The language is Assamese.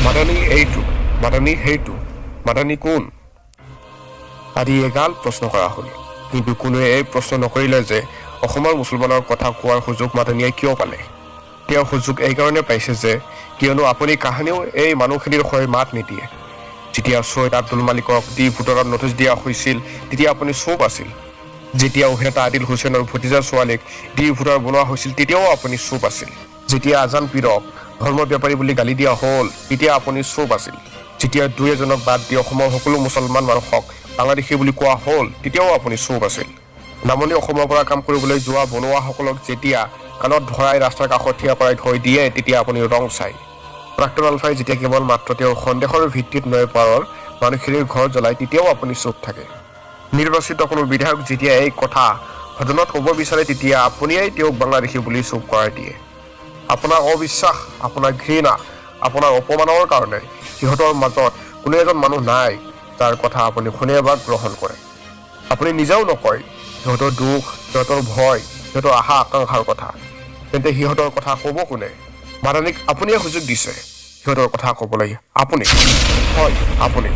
মাদানী এইটো, মাদানী সেইটো, মাদানী কোন আদি এগাল প্ৰশ্ন কৰা হ'ল। কিন্তু কোনোৱে এই প্ৰশ্ন নকৰিলে যে অসমৰ মুছলমানৰ কথা কোৱাৰ সুযোগ মাদানীয়ে কিয় পালে। তেওঁ সুযোগ এইকাৰণে পাইছে যে কিয়নো আপুনি কাহানিও এই মানুহখিনিৰ হৈ মাত নিদিয়ে। যেতিয়া ছৈয়দ আব্দুল মালিকক ডি ভোটাৰত নটিচ দিয়া হৈছিল, তেতিয়া আপুনি চুপ আছিল। যেতিয়া অভিনেতা আদিল হুছেইনৰ ভতিজা ছোৱালীক ডি ভোটাৰ বনোৱা হৈছিল, তেতিয়াও আপুনি চুপ আছিল। যেতিয়া আজান পীৰক ধৰ্ম বেপাৰী বুলি গালি দিয়া হ'ল, তেতিয়া আপুনি চুপ আছিল। যেতিয়া দুই এজনক বাদ দি অসমৰ সকলো মুছলমান মানুহক বাংলাদেশী বুলি কোৱা হ'ল, তেতিয়াও আপুনি চুপ আছিল। নামনি অসমৰ পৰা কাম কৰিবলৈ যোৱা বনোৱাসকলক যেতিয়া কাণত ধৰাই ৰাস্তাৰ কাষত থিয় কৰাই থৈ দিয়ে, তেতিয়া আপুনি ৰং চায়। প্ৰাক্তন আলফাই যেতিয়া কেৱল মাত্ৰ তেওঁৰ সন্দেহৰ ভিত্তিত নৈ পাৰৰ মানুহখিনিৰ ঘৰ জ্বলায়, তেতিয়াও আপুনি চুপ থাকে। নিৰ্বাচিত কোনো বিধায়ক যেতিয়া এই কথা সদনত ক'ব বিচাৰে, তেতিয়া আপুনিয়েই তেওঁক বাংলাদেশী বুলি চুপ কৰাই দিয়ে। আপোনাৰ অবিশ্বাস, আপোনাৰ ঘৃণা, আপোনাৰ অপমানৰ কাৰণে সিহঁতৰ মাজত কোনো এজন মানুহ নাই যাৰ কথা আপুনি শুনে বা গ্ৰহণ কৰে। আপুনি নিজেও নকয় সিহঁতৰ দুখ, সিহঁতৰ ভয়, সিহঁতৰ আশা আকাংক্ষাৰ কথা। তেন্তে সিহঁতৰ কথা ক'ব কোনে? মাদানীক আপুনিয়ে সুযোগ দিছে সিহঁতৰ কথা ক'বলৈ। আপুনি, হয়, আপুনি।